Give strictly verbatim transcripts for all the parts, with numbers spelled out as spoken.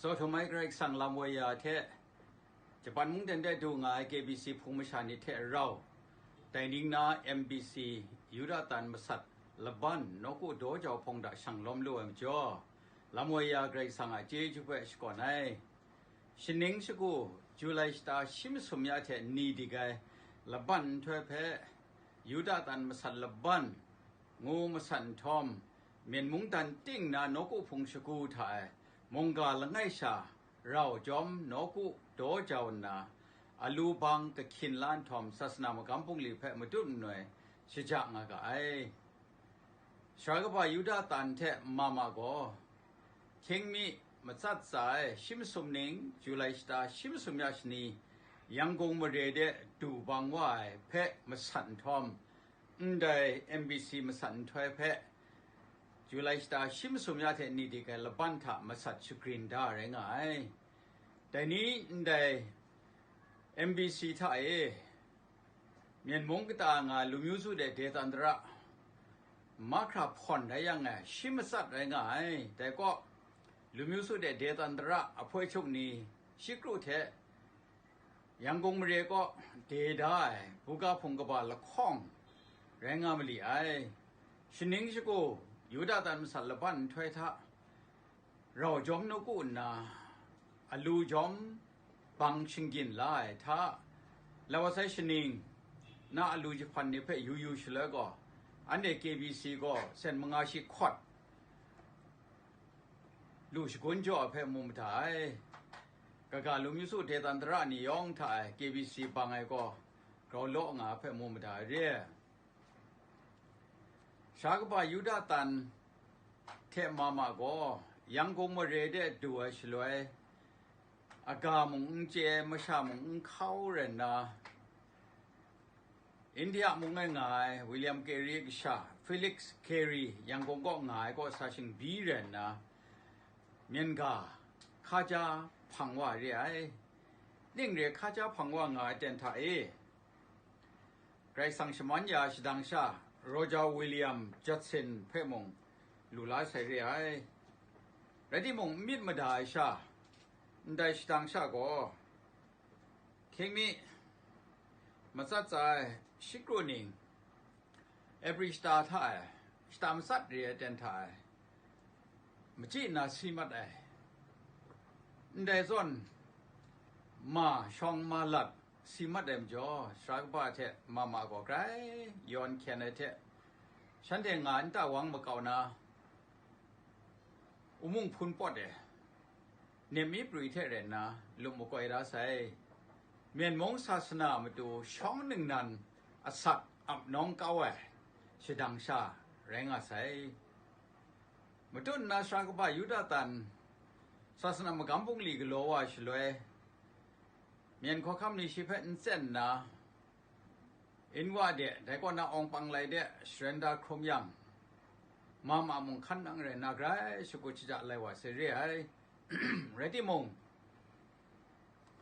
Tsawhtum ai Karai Kasang lam woi ya hte, Japan mungdan de du nga ai K B C hpung masha ni hte rau, dai ning na M B C Yuda tan masat laban nawku daw jau hpawng da shang lawm lu ai majaw, lam woi ya Karai Kasang a chyeju hpe shakawn ai. Shaning shagu, Julai shata shi masum ya hte ni dik ai laban nhtoi hpe, Yuda tan masat laban ngu masat nhtawm, Myen mungdan ting na nawku hpung shagu hta e, mungga langai sha rau jawm nawku daw jau nna, alu bang kahkyin la nhtawm, sasana magam bungli hpe matut manoi shaja nga ga ai. Sara kaba Yuda tan hte mama gaw, hkying mi matsat tsa ai shi masum ning, Julai shata shi masum ya shani, Yangon mare de du bang wa ai hpe masat nhtawm, ndai M B C masat nhtoi hpe, Julai shata shi masum ya hte ni dik ai laban hta masat shagrin da rai nga ai. Dai ni ndai M B C hta e, Myen mung kata nga Lumyu Su de Detandra mahkra hpawn rai yang e, shi matsat rai nga ai. Dai kaw, Lumyu Su de Detandra ahpoi hkyuk ni shi kru hte Yangon mare kaw de da ai buga hpung kaba lahkawng rai nga mali ai. Shaning shagu, Yuda tan masat laban nhtoi hta rau jawm nawku nna, alu jawm bang shinggyin la ai hta, lau wa sai shaning na alu jahpan ni hpe yu yu shaloi gaw, anhte K B C gaw sen manga shi hkawt lu shagun jaw ai hpe mu mada ai. Kaga Lumyu Su Detandra ni yawng hta e K B C bang ai gaw grau law nga ai hpe mu mada ai re. Sara kaba Yuda tan hte mama gaw Yangon mare de du ai shaloi, aga mung n chye ai, masha mung n hkau rai nna, India mung e nga ai William Carey kasha Felix Carey Yangon kaw nga ai kaw sa shingbi rai nna, myen ga hkaja hpang wa re ai. Ning re hkaja hpang wa nga ai ten hta e, Karai Kasang shaman ya shadang sha Roger William Judson hpe mung lu la sai re ai. Rai timung, n myit mada ai sha, ndai shadang sha gaw, hkying mi matsat tsa ai shi kru ning, April shata hta e, shata matsat re ai ten hta e, machyi nna si mat ai. Ndai zawn, ma shawng ma lat si mat ai majaw, sara kaba hte mama gaw grai yawn hkyen ai hte, shanhte nga nta wang makau na, wumung hpun pawt e, nem mi prwi hte rai nna, lum makoi da sai. Myen mung sasana matu shawng ningnan asak ap nawng kau ai shadang sha rai nga sai. Matut nna sara kaba Yuda tan sasana magam bungli galaw wa shaloi, myen hkawhkam ni shi hpe n tsen nna, Inwa de, dai kaw na awng pang lai de, sharen da hkrum yang, mama mung hkan nang rai nna grai shakut shaja lai wa sai re ai. Rai timung,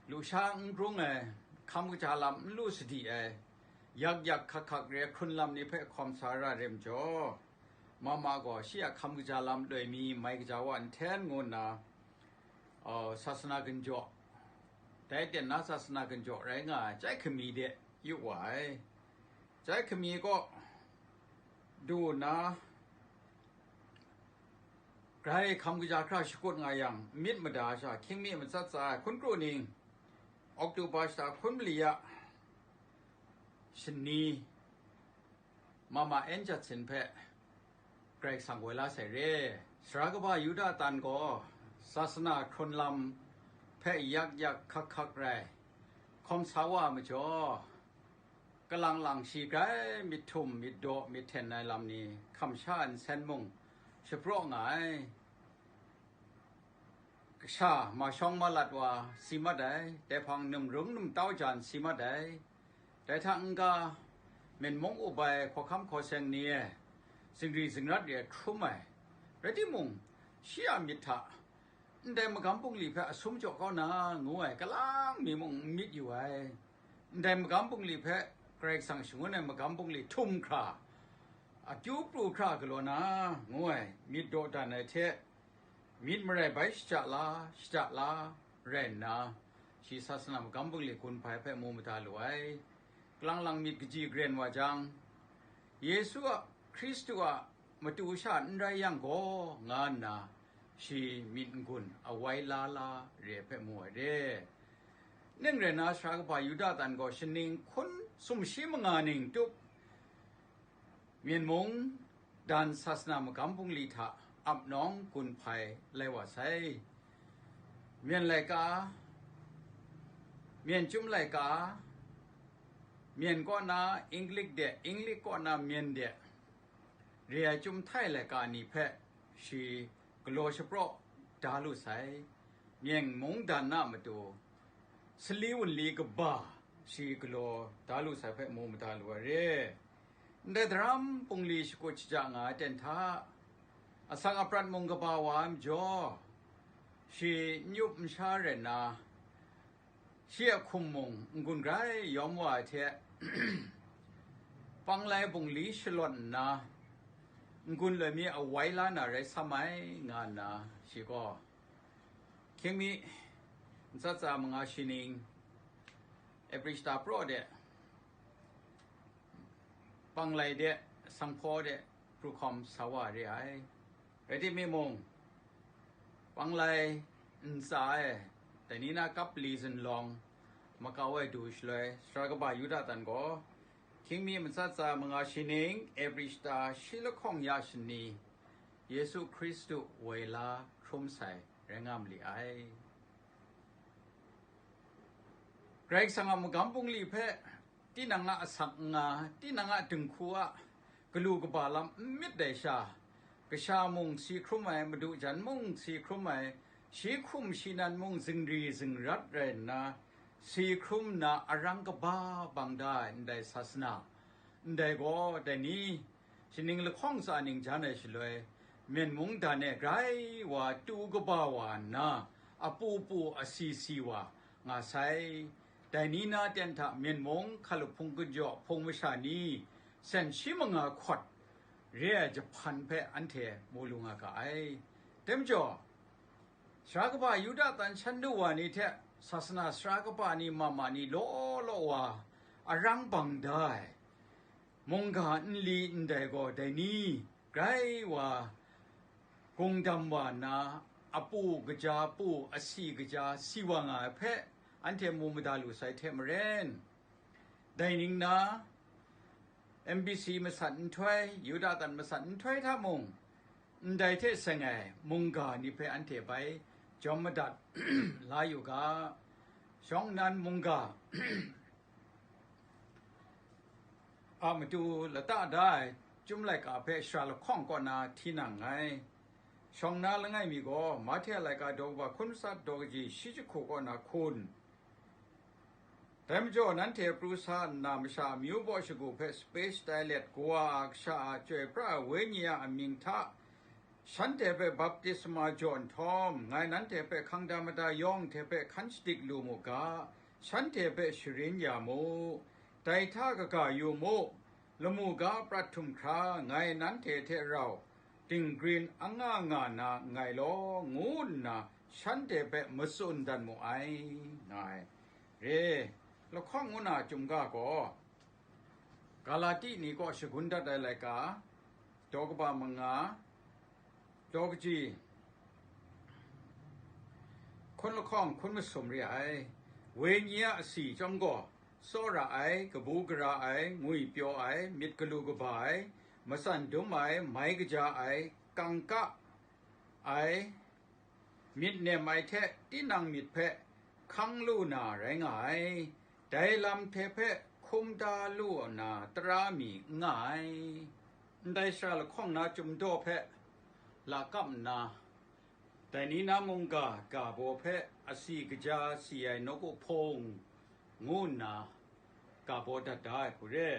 lusha n grung ai, hkam kaja lam n lu sadi ai, yak yak hkak hkak re ai hkrun lam ni hpe hkawm sa ra re majaw, mama gaw shi a hkam kaja lam loi mi mai kaja wa nhten ngu nna, uh, sasana ginjaw, dai ten na sasana ginjaw rai nga ai chyai hkami de yu wa ai. Chyai hkami kaw du nna, grai hkam kaja hkra shakut nga yang, myit mada sha, hkying mi matsat tsa ai hkun kru ning, October shata hkun mali ya shani, Mama N Judson hpe Karai Kasang woi la sai re. Sara kaba Yuda tan gaw sasana hkrun lam hpe yak yak hkak hkak rai hkawm sa wa ai majaw, kalang lang shi grai myit htum, myit daw, myit hten ai lam ni hkam sha nsen mung shapraw nga ai. Kasha ma shawng ma lat wa si mat ai, dai hpang num rung num tau jan si mat ai. Dai hta n-ga, myen mung up ai hkawhkam hkaw seng ni e, zingri zingrat re ai hkrum ai. Rai timung, shi a myit hta, ndai magam bungli hpe a sum jaw kau na, ngu ai, kalang mi mung n myit yu ai. Ndai magam bungli hpe Karai Kasang shangun ai magam bungli htum hkra, akyu pru hkra galaw na, ngu ai, myit dawdan ai hte, myit marai bai shada la, shada la rai nna, shi sasana magam bungli gun hpai hpe mu mada lu ai. Kalang lang myit kaji garen wa jang, Yesu a, Hkristu a matu sha n rai yang gaw, nga nna shi myit n-gun awai la la re ai hpe mu ai re. Ning rai nna, sara kaba Yuda tan gaw shaning hkun sumshi manga ning tup, Myen mung dan sasana magam bungli hta ap nawng gun hpai lai wa sai. Myen laika, Myen chyum laika, Myen kaw na Inglik de, Inglik kaw na Myen de, re ai chyum htai laika ni hpe shi galaw shapraw da lu sai. Myen mung dan na matu, sali wunli kaba shi galaw da lu sai hpe mu mada lu ai re. Ndai daram bungli shakut shaja nga ai ten hta, asak aprat mung kaba wa ai majaw, shi n yup n sha rai nna, shi a hkum mung n-gun grai yawm wa ai hte, panglai bungli shalawt nna, n-gun loi mi awai la na rai sam ai, nga nna shi gaw, hkying mi, ntsa tsa manga shi ning, April shata praw de, panglai de, sanghpaw de, pru hkawm sa wa re ai. Rai timung, panglai ntsa e, dai ni na kap li zunlawng makau ai du shaloi, sara kaba Yuda tan gaw, hkying mi, ntsa tsa manga shi ning, April shata shi lahkawng ya shani, Yesu Hkristu woi la hkrum sai rai nga ma li ai. Karai Kasang a magam bungli hpe tinang a asak n nga, tinang a dinghku a galu kaba lam n myit dai sha, kasha mung si hkrum ai, madu jan mung si hkrum ai, shi hkum shi nan mung zingri zingrat rai nna, si hkrum nna arang kaba bang da ai ndai sasana, ndai gaw dai ni, shaning lahkawng tsa ning jan ai shaloi, Myen mung dan e grai wa tu kaba wa nna, apu pu asi si wa nga sai. Dai ni na ten hta Myen mung hkalup hpung gun jaw hpung masha ni, sen shi manga hkawt re ai jahpan hpe anhte mu lu nga ga ai. Dai majaw, sara kaba Yuda tan shan du wa ni hte sasana sara kaba ni mama ni law law wa arang bang da ai, mungga nli ndai gaw dai ni grai wa gungdam wa nna, apu kaja pu, asi kaja si wa nga ai hpe anhte mu mada lu sai hte maren, dai ning na, M B C masat nhtoi, Yuda tan masat nhtoi hta mung, ndai hte seng ai mungga ni hpe anhte bai jawm madat la yu ga. Shawng nnan mungga a matu lata da ai Chyum laika hpe shara lahkawng kaw na hti nang nngai. Shawng na langai mi gaw, Mahte a laika daw kaba hkun matsat daw kaji shi jahku kaw na hkun. Dai majaw, nanhte pru sa nna, masha amyu baw shagu hpe sape shatai let, Kawa a, Kasha a, Chyoi pra ai Wenyi a amying hta, shanhte hpe baptisma jaw nhtawm, ngai nanhte hpe hkang da mada yawng hte hpe hkan shadik lu mu ga, shanhte hpe sharin ya mu. Dai hta kaga yu mu, lamu ga prat htum hkra ngai nanhte hte rau dinggrin anga nga na nngai law, ngu nna shanhte hpe matsun dat mu ai, nga ai. Re, lahkawng ngu na Chyum ga gaw, Galati ni kaw shagun dat ai laika, daw kaba manga, daw kaji hkun lahkawng hkun masum re ai. Wenyi a asi chyawm gaw, tsawra ai, kabu gara ai, ngwipyaw ai, myit galu kaba ai, matsan dum ai, mai kaja ai, kangka ai, myit nem ai hte tinang myit hpe hkang lu na rai nga ai. Dai lam hte hpe hkum da lu na tara mi n nga ai. Ndai shara lahkawng na Chyum daw hpe lakap nna, dai ni na mungga ga baw hpe asi kaja si ai nawku hpung ngu nna ga baw dat da ai hku re.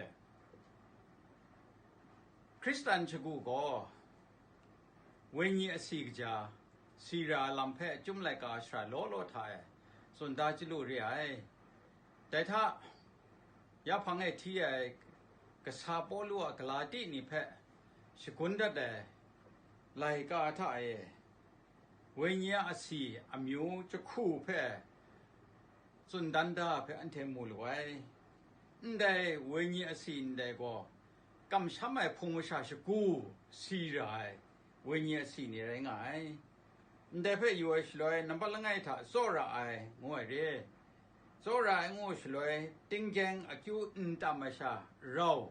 Hkristan shagu gaw wenyi asi kaja si ra ai lam hpe Chyum laika shara law law hta e tsun da chyalu re ai. Dai hta, ya hpang e hti ai kasa Pawlu a Galati ni hpe shagun dat ai laika hta e, Wenyi a asi amyu jahku hpe tsun dan da hpe anhte mu lu ai. Ndai wenyi asi ndai gaw, kamsham ai hpung masha shagu si ra ai wenyi asi ni rai nga ai. Ndai hpe yu ai shaloi, nampat langai hta tsawra ai ngu ai re. Tsawra ai ngu shaloi, tinggyeng akyu n tam ai sha rau,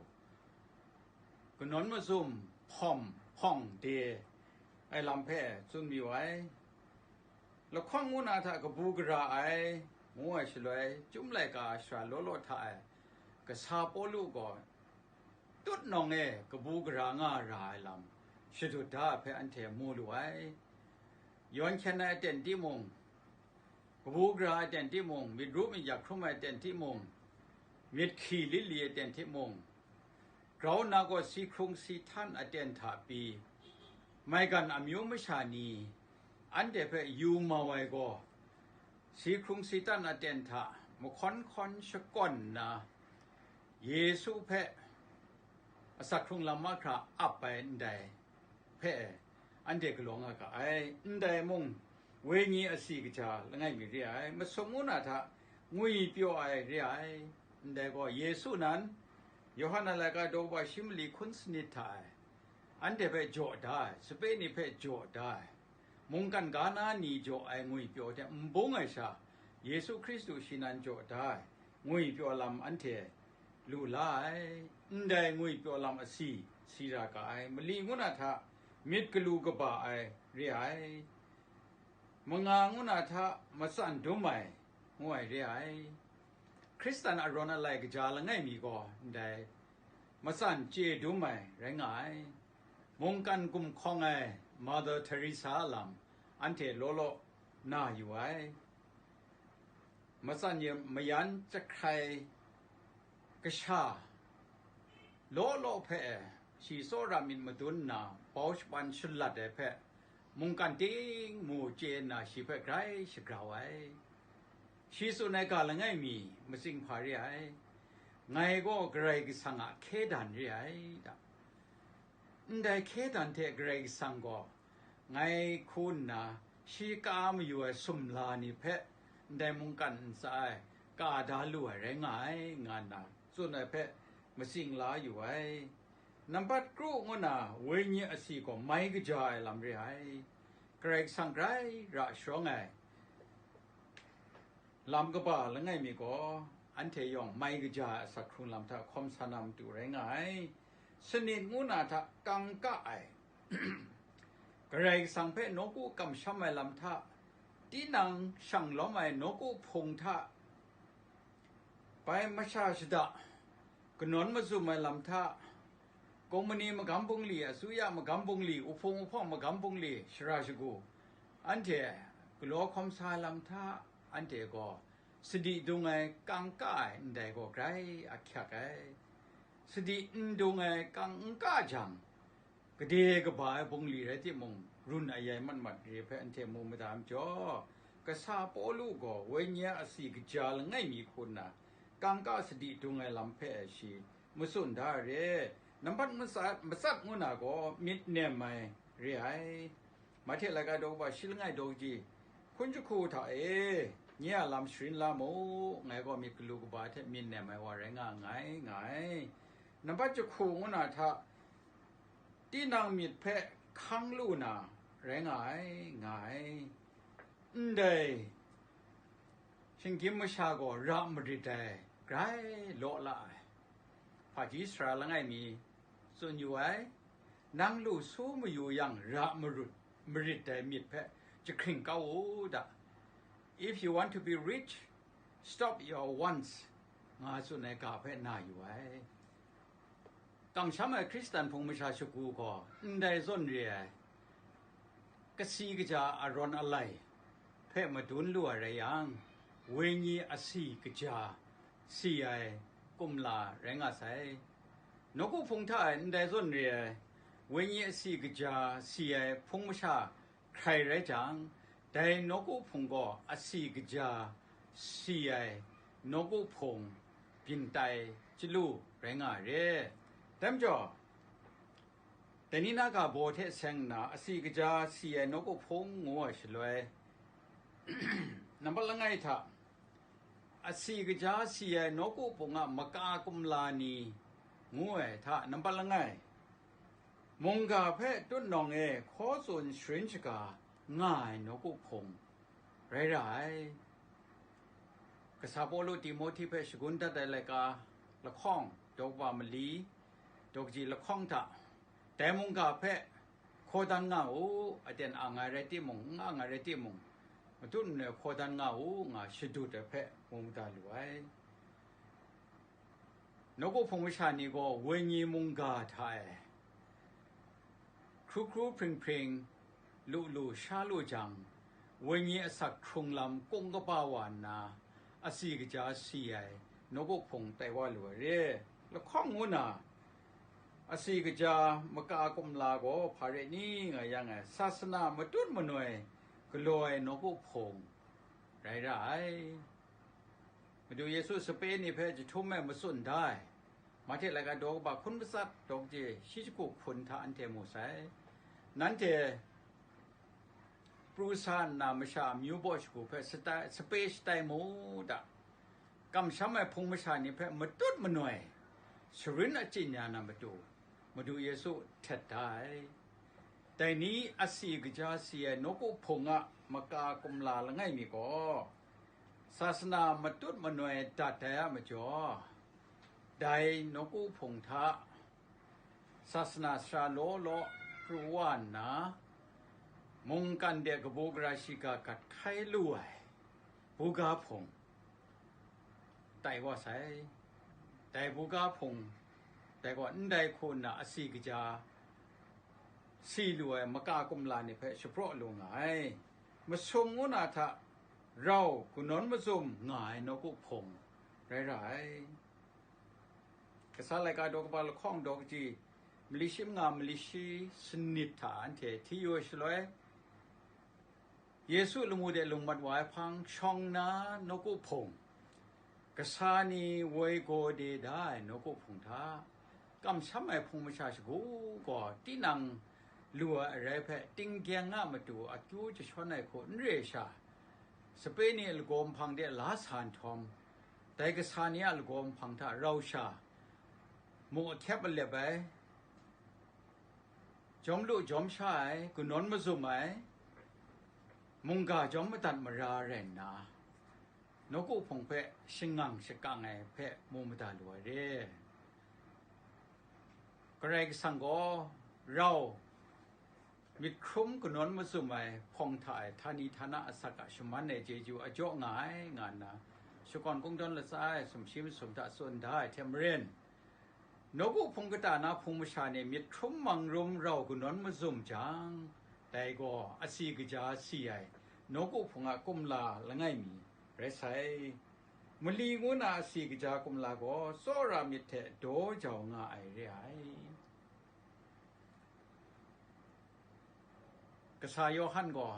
kanawn mazum hpawm hpawng de ai lam hpe tsun mayu ai. Lahkawng ngu na hta kabu gara ai, ngu ai shaloi, Chyum laika shara law law hta e kasa Pawlu gaw tut nawng e kabu gara nga ra ai lam shadut da ai hpe anhte mu lu ai. Yawn hkyen ai aten timung, kabu gara ai aten timung, myit ru myit yak hkrum ai aten timung, myit hkyi lit li ai aten timung, grau nna gaw si hkrung si htan aten hta pyi, maigan amyu masha ni anhte hpe yu mau ai gaw, si hkrung si htan aten hta mahkawn hkawn shakawn nna, Yesu hpe asak hkrung lam mahkra ap ai ndai hpe anhte galaw nga ga ai. Ndai mung, wenyi asi kaja langai mi re ai, masum ngu na hta ngwipyaw ai re ai. Ndai gaw, Yesu nan, Yawhan a laika daw kaba shi mali hkun sanit hta e, anhte hpe jaw da ai, sape ni hpe jaw da ai, mungkan ga na ni jaw ai ngwipyaw hte n bung ai sha, Yesu Hkristu shi nan jaw da ai ngwipyaw lam anhte lu la ai. Ndai ngwipyaw lam asi si ra ga ai, mali ngu na hta myit galu kaba ai re ai, manga ngu na hta matsan dum ai ngu ai re ai. Hkristan arawn alai kaja langai mi gaw ndai matsan chye dum ai rai nga ai. Mungkan gumhkawng ai Mother Teresa a lam anhte law law na yu ai. Matsan e mayan jahkrai kasha law law hpe shi tsawra myit madun nna bau shapan shalat ai hpe, mungkan ting mu chye nna shi hpe grai shagrau ai. Shi tsun ai ga langai mi matsing hpa re ai. Ngai gaw Karai Kasang a hkye dan re ai da. Ndai hkye dan hte Karai Kasang gaw ngai hku nna, shi ka mayu ai sumla ni hpe ndai mungkan ntsa e ka da lu ai rai nga ai, nga nna tsun ai hpe matsing la yu ai. Nambat kru ngu na wenyi asi gaw mai kaja ai lam re ai. Karai Kasang grai ra sharawng ai lam kaba langai mi gaw, anhte yawng mai kaja ai asak hkrung lam hta hkawm sa na matu rai nga ai. Sanit ngu na hta kangka ai, Karai Kasang hpe nawku kamsham ai lam hta, tinang shang lawm ai nawku hpung hta, bai masha shada kanawn mazum ai lam hta, kawmani magam bungli, asuya magam bungli, uhpung uhpawng magam bungli, shara shagu, anhte galaw hkawm sa ai lam hta, anhte gaw sadi dung ai kangka ai ndai gaw grai ahkyak ai. Sadi n dung ai kang n ka jang, gade kaba ai bungli rai timung, run ayai mat mat re hpe anhte mu mada ai majaw, kasa Pawlu gaw wenyi a asi kaja langai mi hku nna, kangka sadi dung ai lam hpe shi matsun da ai re. Nambat matsat, matsat ngu na gaw myit nem ai re ai. Mahte laika daw kaba shi langai daw kaji, hkun jahku hta e, nye a lam sharin la mu, ngai gaw myit galu kaba hte myit nem ai wa rai nga nngai, nga ai. Nambat jahku ngu na hta, tinang myit hpe hkang lu na rai nga ai, nga ai. Ndai shinggyim masha gaw ra marit ai, grai law la ai. Hpaji sara langai mi tsun yu ai, nang lu su mayu yang ra marut, marit ai myit hpe jahkring kau u da. If you want to be rich, stop your wants, nga tsun ai ga hpe na yu ai. Kamsham ai Hkristan hpung masha shagu gaw ndai zawn re ai, kasi kaja arawn alai hpe madun lu ai rai yang, wenyi asi kaja si ai kumla rai nga sai. Nawku hpung hta e ndai zawn re ai, wenyi asi kaja si ai hpung masha hkrai rai jang, dai nawku hpung gaw asi kaja si ai nawku hpung byin tai chyalu rai nga ai re. Dai majaw, Dai ni na ga baw hte seng nna, asi kaja si ai nawku hpung ngu ai shaloi, nambat langai hta, asi kaja si ai nawku hpung a maka kumla ni ngu ai hta nambat langai, mungga hpe tutnawng e hkaw tsun sharin shaga nga ai nawku hpung rai ra ai. Kasa Pawlu Timohti hpe shagun dat ai laika lahkawng, daw kaba mali, daw kaji lahkawng hta, dai mungga hpe hkaw dan nga u, aten ang ai rai timung, n ang ai rai timung, matut manoi hkaw dan nga u, nga shadut ai hpe mu mada lu ai. Nawku hpung masha ni gaw wenyi mungga hta e hkru hkru hpring hpring, lu lu sha lu jang, wenyi asak hkrung lam kung kaba wa nna, asi kaja si ai nawku hpung tai wa lu ai re. Lahkawng ngu na, asi kaja maka kumla gaw hpa rai ni nga yang e, sasana matut manoi galaw ai nawku hpung rai ra ai. Madu Yesu sape ni hpe jahtum e matsun da ai, Mahte laika daw kaba hkun matsat, daw kaji shi jahku hkun hta anhte mu sai. Nanhte pru sa nna masha amyu baw shagu hpe satai, sape shatai mu da. Kamsham ai hpung masha ni hpe matut manoi sharin achyin ya na matu, Madu Yesu htet da ai. Dai ni asi kaja si ai nawku hpung a maka kumla langai mi gaw, sasana matut manoi dat ai a majaw, dai nawku hpung hta sasana sara law law pru wa nna, mungkan de kabu gara shiga gat hkai lu ai buga hpung tai wa sai. Dai buga hpung dai gaw ndai hku nna asi kaja si lu ai maka kumla ni hpe shapraw lu nga ai. Masum ngu na hta rau kanawn mazum nga ai nawku hpung rai ra ai. Kasa laika daw kaba lahkawng daw kaji mali shi manga mali shi sanit hta anhte hti yu ai shaloi, Yesu lamu de lung mat wa ai hpang shawng na nawku hpung, kasa ni woi gaw de da ai nawku hpung hta, kamsham ai hpung masha shagu gaw tinang lu ai arai hpe tinggyeng a matu akyu jashawn ai hku n re sha, sape ni a lagaw nhpang de la sa nhtawm, dai kasa ni a lagaw nhpang hta rau sha, mu ahkyep alep ai, jawm lu jawm sha ai, kanawn mazum ai, mungga jawm madat mara rai nna, nawku hpung hpe shangang shakang ai hpe mu mada lu ai re. Karai Kasang gaw rau myit hkrum kanawn mazum ai hpawng hta e htani htana asak a shaman ai chyeju a jaw nga ai, nga nna shakawn kungdawn latsa ai sumshi masum hta tsun da ai hte maren, nawku hpung kata na hpung masha ni myit hkrum mang rum rau kanawn mazum jang, dai gaw asi kaja si ai nawku hpung a kumla langai mi rai sai. Mali ngu na asi kaja kumla gaw tsawra myit hte daw jau nga ai re ai. Kasa Yawhan gaw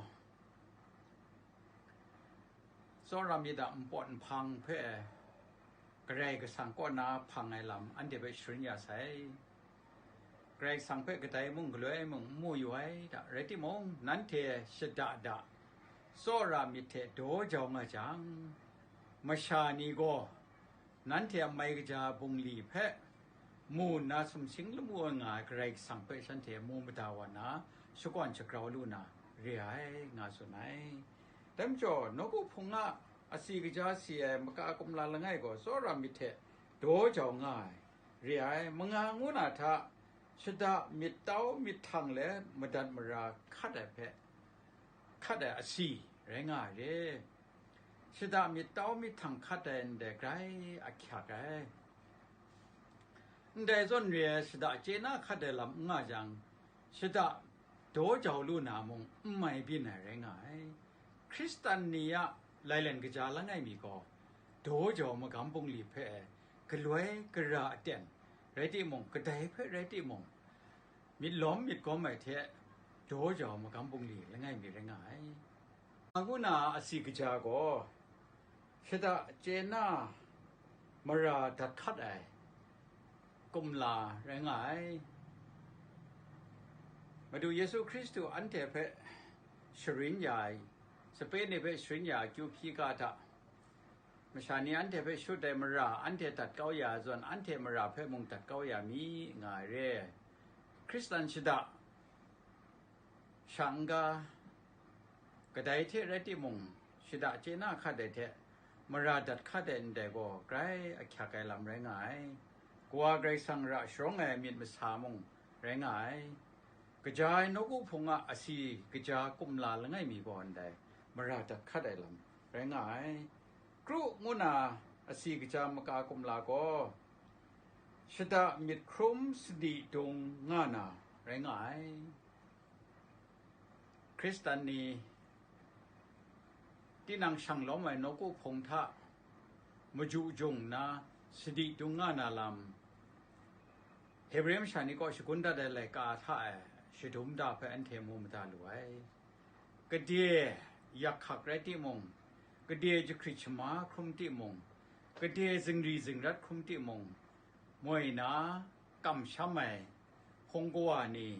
tsawra myit a npawt nhpang hpe Karai Kasang kaw na hpang ai lam anhte hpe sharin ya sai. Karai Kasang hpe kadai mung galoi mung n mu yu ai hta, rai timung, nanhte shada da, tsawra myit hte daw jau nga jang, masha ni gaw nanhte a mai kaja bungli hpe mu nna sumsing lamu ai nga ai Karai Kasang hpe shanhte mu mada wa na, shakawn shagrau lu na re ai, nga tsun ai. Dai majaw, nawku hpung a asi kaja si ai maka kumla langai gaw tsawra myit hte daw jau nga ai, re ai, manga ngu na hta, shada myit tau myit htang let madat mara hkat ai hpe, hkat ai asi rai nga ai re. Shada myit tau myit htang hkat ai ndai grai ahkyak ai. Ndai zawn re ai shada chye na hkat ai lam n nga jang, shada daw jau lu na mung n mai byin ai rai nga ai. Hkristan ni a lailen kaja langai mi gaw, daw jau magam bungli hpe galoi gara aten rai timung, kadai hpe rai timung, myit lawm myit gawm ai hte daw jau magam bungli langai mi rai nga ai. Ngu na asi kaja gaw, shada chye na mara dat hkat ai kumla rai nga ai. Madu Yesu Hkristu anhte hpe sharin ya ai, sape ni hpe sharin ya ai akyu hpyi ga hta, masha ni anhte hpe shut ai mara anhte dat kau ya ai zawn, anhte mara hpe mung dat kau ya mi, nga ai re. Hkristan shada sha n-ga, kadai hte rai timung, shada chye na hkat ai hte mara dat hkat ai ndai gaw grai ahkyak ai lam rai nga ai. Kawa Karai Kasang ra sharawng ai myit masa mung rai nga ai. Kaja ai nawku hpung a asi kaja kumla langai mi gaw ndai mara dat hkat ai lam rai nga ai. Kru ngu na asi kaja maka kumla gaw shada myit hkrum sadi dung nga na rai nga ai. Hkristan ni tinang shang lawm ai nawku hpung hta maju jung nna sadi dung nga na lam, Hebre masha ni kaw shagun dat ai laika hta e shadum da hpe anhte mu mada lu ai. Gade yak hkak rai timung, gade jahkrit shama hkrum timung, gade zingri zingrat hkrum timung, moi na kamsham ai hpung kawa ni,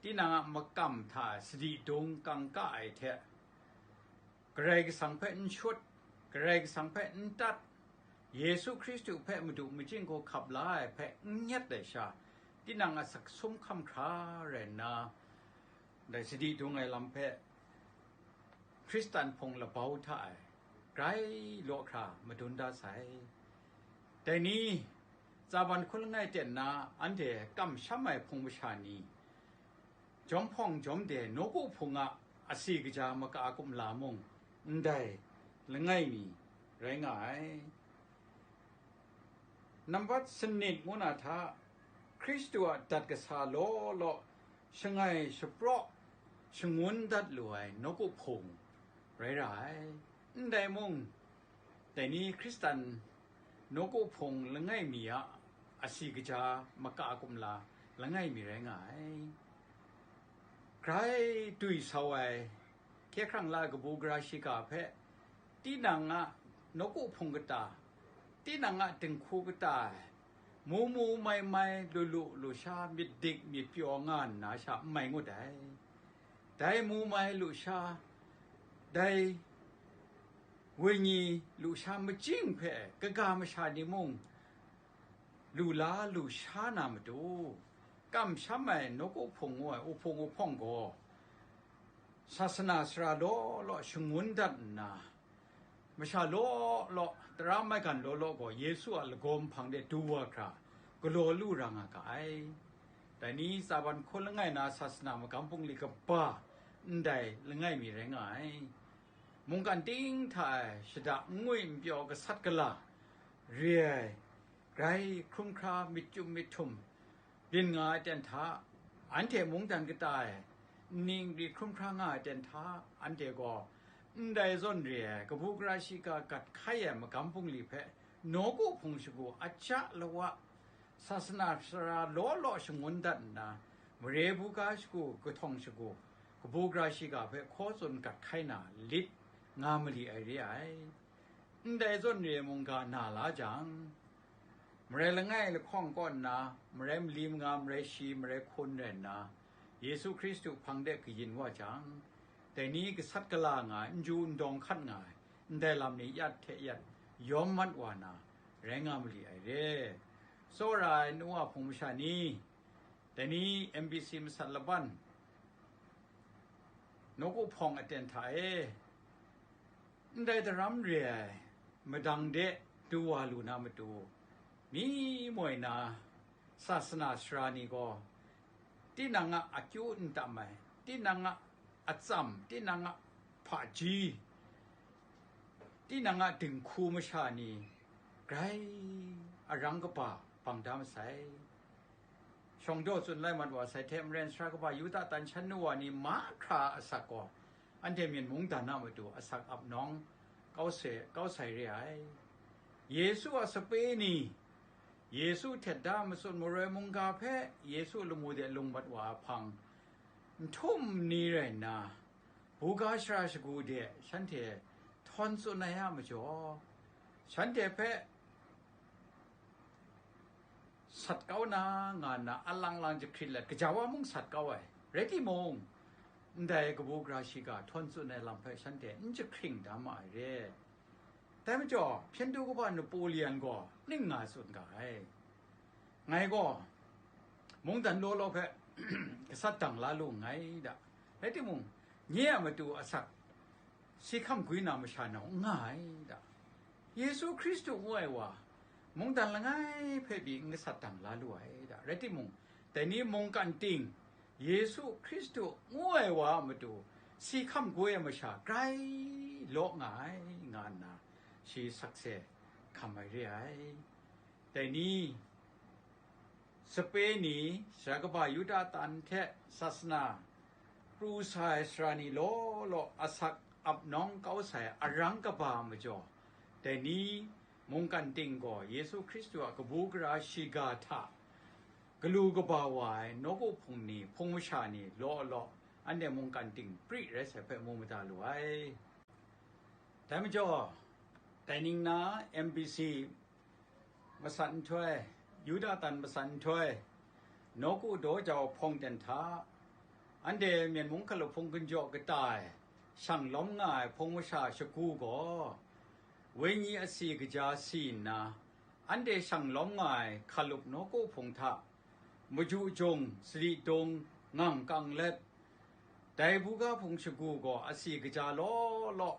tinang a makam hta sadi dung kangka ai hte, Karai Kasang hpe n shut, Karai Kasang hpe n tat, Yesu Hkristu hpe Madu majing hku hkap la ai hpe n nyet ai sha, tinang a asak sum hkam hkra rai nna, dai sadi dung ai lam hpe Hkristan hpung labau hta e grai law hkra madun da sai. Dai ni, tsaban hkun langai ten na anhte kamsham ai hpung masha ni, jawm hpawng jawm de nawku hpung a asi kaja maka kumla mung ndai langai mi rai nga ai. Nambat sanit ngu na hta, Hkristu a dat kasa law law shangai shapraw shangun dat lu ai nawku hpung rai ra ai. Ndai mung, dai ni Hkristan nawku hpung langai mi a asi kaja maka kumla langai mi rai nga ai. Grai dwi sau ai hkye hkrang la ai kabu gara shiga hpe, tinang a nawku hpung kata, tinang a dinghku kata, mu mu mai mai, lu lu lu sha, myit dik myit pyaw nga nna sha n mai ngut ai. Dai mu mai lu sha, dai wenyi lu sha majing hpe kaga masha ni mung lu la lu sha na matu, kamsham ai nawku hpung ngu ai uhpung uhpawng gaw, sasana sara law law shangun dat nna, masha law law, tara maigan law law gaw Yesu a lagaw nhpang de du wa hkra galaw lu ra nga ga ai. Dai ni tsaban hkun langai na sasana magam bungli kaba ndai langai mi rai nga ai. Mungkan ting hta e shada n ngwi n pyaw gasat gala re ai, grai hkrum hkra myit chyum myit htum byin nga ai ten hta, anhte mungdan kata e nning ri hkrum hkra nga ai ten hta, anhte gaw ndai zawn re ai kabu gara shiga gat hkai ai magam bungli hpe nawku hpung shagu aja lawa, sasana sara law law shangun dat nna, mare buga shagu, kahtawng shagu, kabu gara shiga hpe hkaw tsun gat hkai na lit nga mali ai re ai. Ndai zawn re mungga na la jang, marai langai lahkawng kaw nna, marai mali manga, marai shi, marai hkun rai nna, Yesu Hkristu hpang de kayin wa jang, dai ni gasat gala nga ai, n ju n dawng hkat nga ai, ndai lam ni yat hte yat yawm mat wa na, rai nga mali ai re. Tsawra ai nu wa hpung masha ni, dai ni M B C masat laban, nawku hpawng aten hta e, ndai daram re ai madang de du wa lu na matu, mi moi na sasana sara ni gaw, tinang a akyu n tam ai, tinang a atsam, tinang a hpaji, tinang a dinghku masha ni grai arang kaba bang da masai. Shawng daw tsun lai mat wa sai hte maren, sara kaba Yuda tan shan nu wa ni mahkra a asak gaw, anhte myen mungdan a matu asak ap nawng kau se, kau sai re ai. Yesu a sape ni, Yesu htet da matsun maroi mungga hpe Yesu lamu de lung mat wa ai hpang, n htum ni rai nna, buga shara shagu de shanhte htawn tsun ai a majaw, shanhte hpe sat kau na nga nna, alang lang jahkrit let, gaja wa mung sat kau ai, Rai timung, ndai kabu gara shiga htawn tsun ai lam hpe shanhte n jahkring da ma ai re. Dai majaw, hpyen du kaba Napoleon gaw ning nga tsun ga ai. Ngai gaw mungdan law law hpe gasat dang la lu nngai da. Rai timung, nye a matu asak si hkam gwi na masha nau n nga ai da. Yesu Hkristu ngu ai wa, mungdan langai hpe pyi n gasat dang la lu ai da. Rai timung, dai ni mungkan ting, Yesu Hkristu ngu ai wa a matu si hkam gwi ai masha grai law nga ai, nga nna shi sakse hkam ai re ai. Dai ni, sape ni, sara kaba Yuda tan hte sasana pru sa ai sara ni law law asak ap nawng kau sai arang kaba majaw, dai ni mungkan ting gaw Yesu Hkristu a kabu gara shiga hta galu kaba wa ai nawku hpung ni, hpung masha ni law law, anhte mungkan ting pri rai sai hpe mu mada lu ai. Dai majaw, dai ning na M B C masat nhtoi, Yuda tan masat nhtoi, nawku daw jau hpawng ten hta, anhte Myen mung hkalup hpung gun jaw kata e shang lawm nga ai hpung masha shagu gaw, wenyi asi kaja si nna, anhte shang lawm nga ai hkalup nawku hpung hta, maju jung, sadi dung, ngang kang let, dai buga hpung shagu gaw asi kaja law law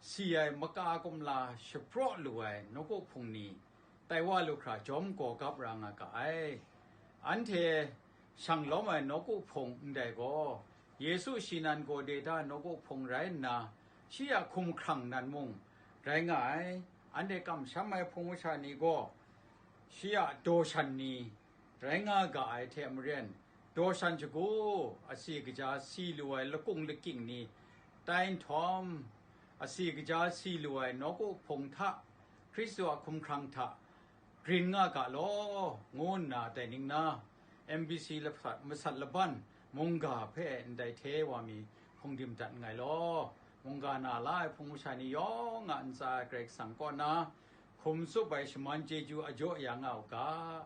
si ai maka kumla shapraw lu ai nawku hpung ni, tai wa lu hkra jawm gaw gap ra nga ga ai. Anhte shang lawm ai nawku hpung ndai gaw, Yesu shi nan gawde da nawku hpung rai nna, shi a hkumhkrang nan mung rai nga ai. Anhte kamsham ai hpung masha ni gaw, shi a daw shan ni rai nga ga ai hte maren, daw shan shagu, asi kaja si lu ai lakung lakying ni tai nhtawm, asi kaja si lu ai nawku hpung hta, Hkristu a hkumhkrang hta, grin nga ga law, ngu nna dai ning na, M B C masat laban mungga hpe ndai hte wa mi hpung dim dat nngai law, mungga na la ai hpung masha ni yawng a ntsa e Karai Kasang kaw na hkum tsup ai shaman chyeju a jaw ya nga u ga.